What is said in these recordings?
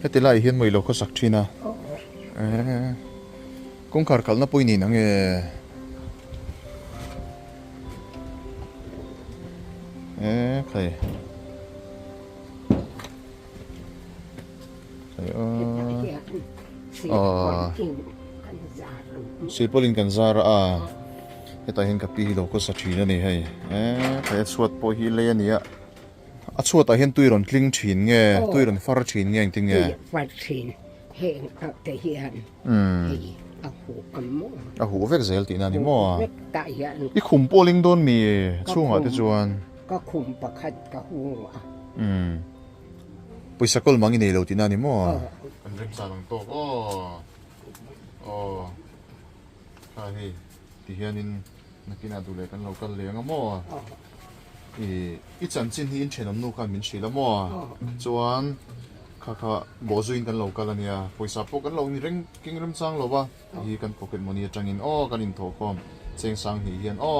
Heti laiah hian maw i lo khawsak thin a? Kawngkhar kalhna pawh i nih nang e? E khai. Khai aw. Silpaulin kan zar a. Hetah hian ka pi hi lo khawsa thin a ni hei. E khai a chhuat pawh hi lei a ni a. A chhuatah hian tui rawn tling thin nge, tui rawn far thin nge engtin nge? Tui far thin heng ah te hian hei a huh a maw? A huh vek zel tihna a ni maw? Huh vek tah hian. I khum pawh ling dawn mi chhungah te chuan? Ka khum pakhat ka hung a. Pawisa kawl mang i nei lo tihna a ni maw? Kan remchang ang tawk aw. Aw. Kha hei ti hianin nakinah duh leh kan lo kal leng a maw? I i chanchin hi in thenawm nu khan min hrilh a maw? Chuan kha kha bawhzuiin kan lo kal a nia, pawisa pawh kan lo ni reng keng remchang lo va, hi kan pocket money atangin aw kan inthawh khawm cheng sang hnih hian aw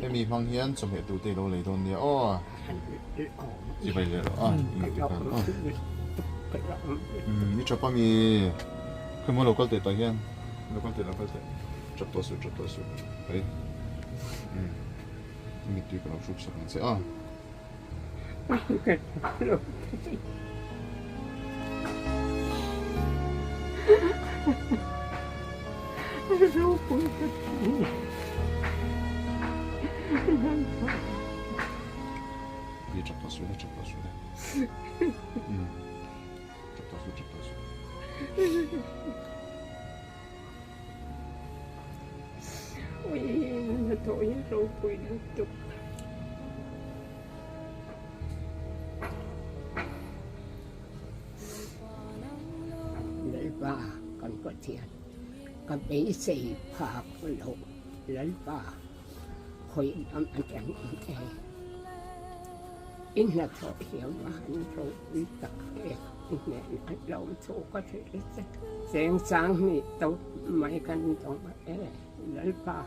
hemi hmang hian chawhmeh tur te i lo lei dawn nia aw. Chibai leh rawh a i ti khan aw. I tap ami khawimaw lo kal teh tah hian lo kal teh lo kal teh tap tawh suh tap tawh suh hei. Mittui ka lo hruk sak ang che a. Tap tawh suh le, tap tawh suh le. Tap tawh suh, tap tawh suh. Ui hnathawh hi ropui lutuk. Lalpa kan Pathian ka beisei phak loh Lalpa khawi lam atang in e i hnathawh hiam a han ropui tak em i hnenah lawmthu ka hrilh che. Cheng chang hnih to mai kan dawng e, Lalpa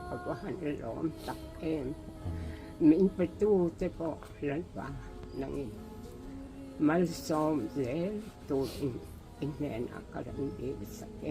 ka va han lawm tak em. Min petu te pawh Lalpa nangin malsawm zel turin i hnenah ka rawn dil sak e.